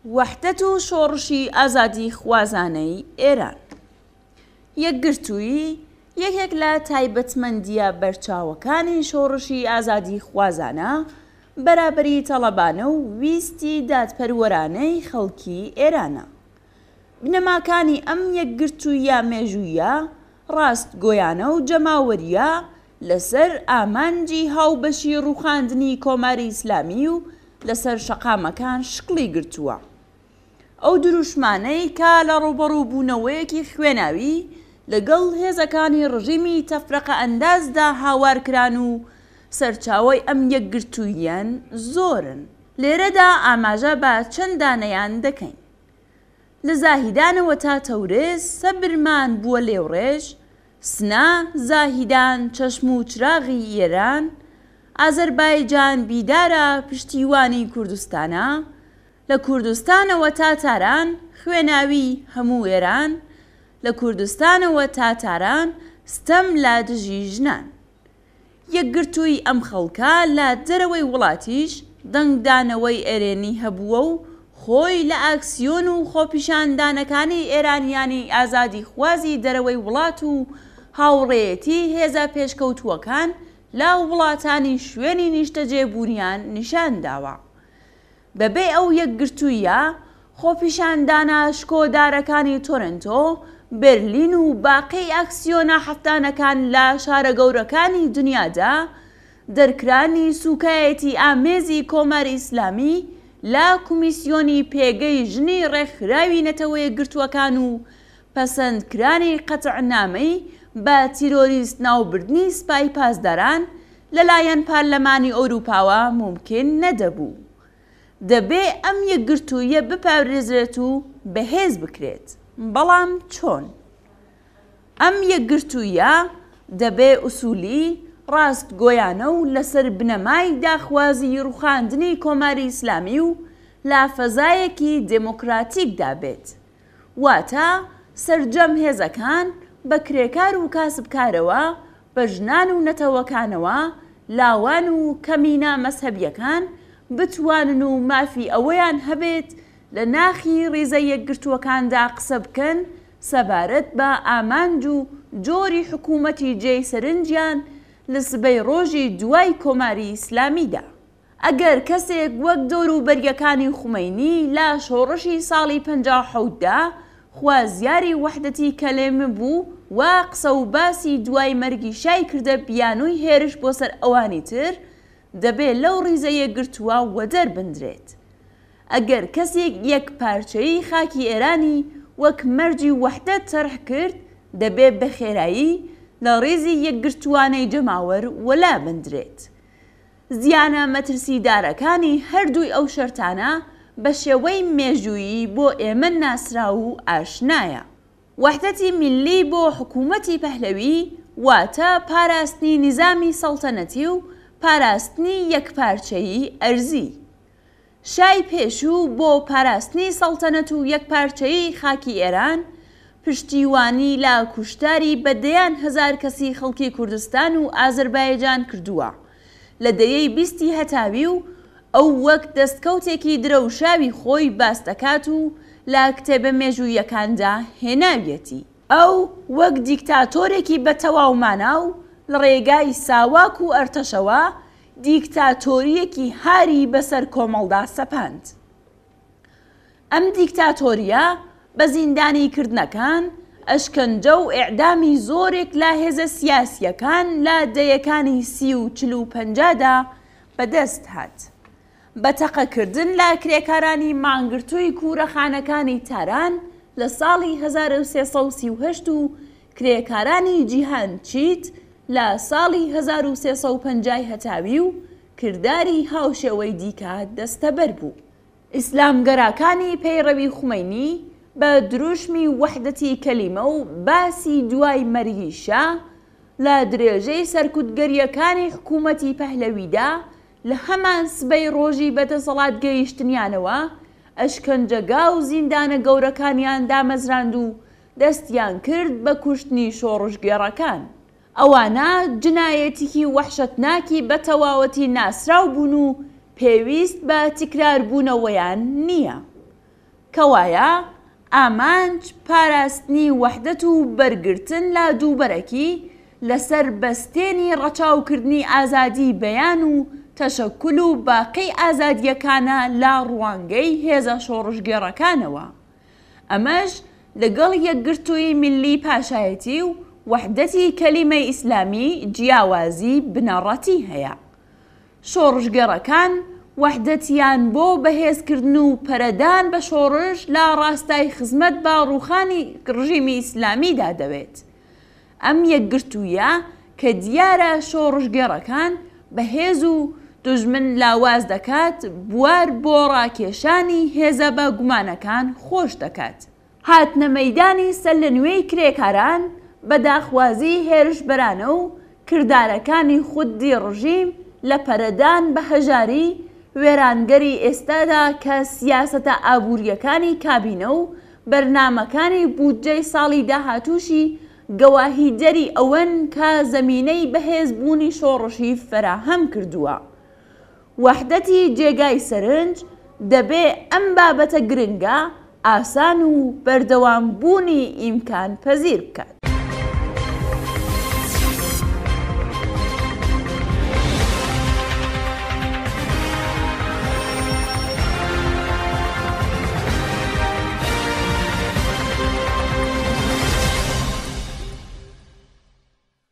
وەحدەت و شۆڕشی ئازادیخوازانەی ئێران. یەکگرتوویی یەکێک لە تایبەتمەندییە بەرچاوەکانی شۆڕشی ئازادیخوازانە، بەرابەری تەڵەبانە و ویستی دادپەروەرانەی خەڵکی ئێرانە. بنەماکانی ئەم یەکگرتووییە مێژووییە ڕاستگۆیانە و جەماوەرییە لەسەر ئامانجی هاوبەشی ڕووخاندنی کۆماری ئیسلامی و لەسەر شەقامەکان شکڵی گرتووە. ئەو دروشمانەی کە لە ڕووبەڕووبوونەوەیەکی خوێناوی لەگەڵ هێزەکانی ڕژیمی تەفرەقەئەندازدا هاوار کران و سەرچاوەی ئەم یەکگرتووییەن زۆرن. لێرەدا ئاماژە بە چەند دانەیان دەکەین. لە زاهیدانەوە تا تەورێز سەبرمان بووە لێوڕێژ، سنە، زاهیدان، چەشم و چراغی ئێران، ئازەربایجان بیدارە پشتیوانی کوردستانە، لە کوردستانەوە تا تاران خوێناوی هەموو ئێران، لە کوردستانەوە تا تاران ستەم لە دژی ژنان. یەکگرتوویی ئەم خەڵکە لە دەرەوەی وڵاتیش دەنگدانەوەی ئەرێنی هەبووە و خۆی لە ئاکسیۆن و خۆپیشاندانەکانی ئێرانیانی ئازادیخوازی دەرەوەی وڵات و هاوڕێیەتی هێزە پێشکەوتووەکان لە وڵاتانی شوێنی نیشتەجێبوونیان نیشان داوە. بەبێ ئەو یەکگرتووییە، خۆپیشاندانە شکۆدارەکانی تۆرنتۆ، بێرلین و باقی ئاکسیۆنە هەفتانەکان لە شارە گەورەکانی دنیادا، دەرکرانی سووکایەتی ئامێزی کۆماری ئیسلامی لە کومیسیۆنی پێگەی ژنی ڕێکخراوی نەتەوەیەکگرتووەکان و پەسەندکرانی قەتعنامەی بە تیرۆریست ناوبردنی سپای پاسداران لەلایەن پارلەمانی ئەوروپاوە مومکین نەدەبوو. دەبێ ئەم یەکگرتووییە بپارێزرێت و بەهێز بکرێت. بەڵام چۆن؟ ئەم یەکگرتوویە دەبێ ئوسولی، ڕاستگۆیانە و لەسەر بنەمای داخوازیی ڕووخاندنی کۆماری ئیسلامی و لە فەزایەکی دێمۆکراتیکدا بێت. واتە سەرجەم هێزەکان بە کرێکار و کاسبکارەوە، بە ژنان و نەتەوەکانەوە، لاوان و کەمینە مەزهەبییەکان بتوانن و مافی ئەوەیان هەبێت لە ناخی ڕیزە یەکگرتووەکاندا قسە بکەن سەبارەت بە ئامانج و جۆری حکوومەتی جێی سەرنجیان لە سبەی ڕۆژی دوای کۆماری ئیسلامیدا. ئەگەر کەسێک وەک دەوروبەرییەکانی خومەینی لە شۆڕشی ساڵی 57 دا خوازیاری وەحدەتی کەلێمە بوو و قسە و باسی دوای مەرگی شای کردە بیانووی هێرش بۆ سەر ئەوانی تر، دەبێ لەو ڕیزە یەکگرتووە وەدەر بندرێت. ئەگەر کەسێک یەکپارچەیی خاکی ئێرانی وەک مەرجی وەحدەت تەرح کرد، دەبێ بە خێرایی لە ڕیزی یەکگرتووانەی جەماوەر وەلا بندرێت. زیانە مەترسیدارەکانی هەردووی ئەو شەرتانە بە شێوەی مێژوویی بۆ ئێمە ناسراو و ئاشنایە. وەحدەتی میللی بۆ حکوومەتی پەهلەوی واتە پاراستنی نیزامی سەڵتەنەتی و پاراستنی یەکپارچەیی ئەرزی. شای پێشوو بۆ پاراستنی سەڵتەنەت و یەکپارچەیی خاکی ئێران، پشتیوانی لە کوشتاری بە دەیان هەزار کەسی خەڵکی کوردستان و ئازەربایجان کردووە لە دەیەی بیستی هەتاوی و ئەو وەک دەستکەوتێکی درەوشاوی خۆی باس دەکات و لە کتێبە مێژووییەکاندا هێناویەتی. ئەو وەک دیکتاتۆرێکی بە تەواو مانا و لە ڕێگای ساواک و ئەرتەشەوە دیکتاتۆرییەکی هاری بەسەر کۆمەڵدا سەپاند. ئەم دیکتاتۆرییە بە زیندانیکردنەکان، ئەشکەنجە و ئیعدامی زۆرێک لە هێزە سیاسییەکان لە دەیەکانی سی و 40 و پەنجادا بەدەست هات. بە تەقەکردن لە کرێکارانی مانگرتووی کوورەخانەکانی تاران لە ساڵی 1338 و کرێکارانی جیهان چیت لە ساڵی 1350 ی هەتاوی و کرداری هاوشێوەی دیکە دەستەبەر بوو. ئیسلامگەراکانی پەیڕەوی خومەینی بە دروشمی وەحدەتی کەلیمە و باسی دوای مەرگی شا لە درێژەی سەرکوتگەرییەکانی حکوومەتی پەهلەویدا لە هەمان سبەی ڕۆژی بەدەسەڵات گەیشتنیانەوە ئەشکەنجەگا و زیندانە گەورەکانیان دامەزراند و دەستیان کرد بە کوشتنی شۆڕشگێڕەکان. ئەوانە جنایەتیکی وەحشەتناکی بە تەواوەتی ناسراو بوون و پێویست بە تکراربوونەوەیان نییە. کەوایە ئامانج پاراستنی وەحدەت و بەرگرتن لە دووبەرەکی لەسەر بەستێنی ڕەچاوکردنی ئازادیی بەیان و تەشەکول و باقی ئازادییەکانە لە ڕوانگەی هێزە شۆڕشگێڕەکانەوە. ئەمەش لەگەڵ یەکگرتوویی میللی پاشایەتی و وەحدەتی کەلیمەی ئیسلامی جیاوازی بنەڕەتی هەیە. شۆڕشگێڕەکان وەحدەتیان بۆ بەهێزکردن و پەرەدان بە شۆڕش لە ڕاستای خزمەت بە ڕووخانی ڕژیمی ئیسلامیدا دەوێت. ئەم یەکگرتوویە کە دیارە شۆڕشگێڕەکان بەهێز و دوژمن لاواز دەکات، بوار بۆ ڕاکێشانی هێزە بە گومانەکان خۆش دەکات. هاتنە مەیدانی سەرلەنوێی کرێکاران بە داخوازی هێرشبەرانە و کردارەکانی خودی ڕژیم لە پەرەدان بە هەژاری وێرانگەری ئێستادا کە سیاسەتە ئابوورییەکانی کابینە و بەرنامەکانی بودجەی ساڵی داهاتووشی گەواهیدەری ئەوەن کە زەمینەی بەهێزبوونی شۆڕشی فەراهەم کردووە. وەحدەتی جێگای سەرنج، دەبێ ئەم بابەتە گرنگە ئاسان و بەردەوام بوونی ئیمکان پەزیر بکات.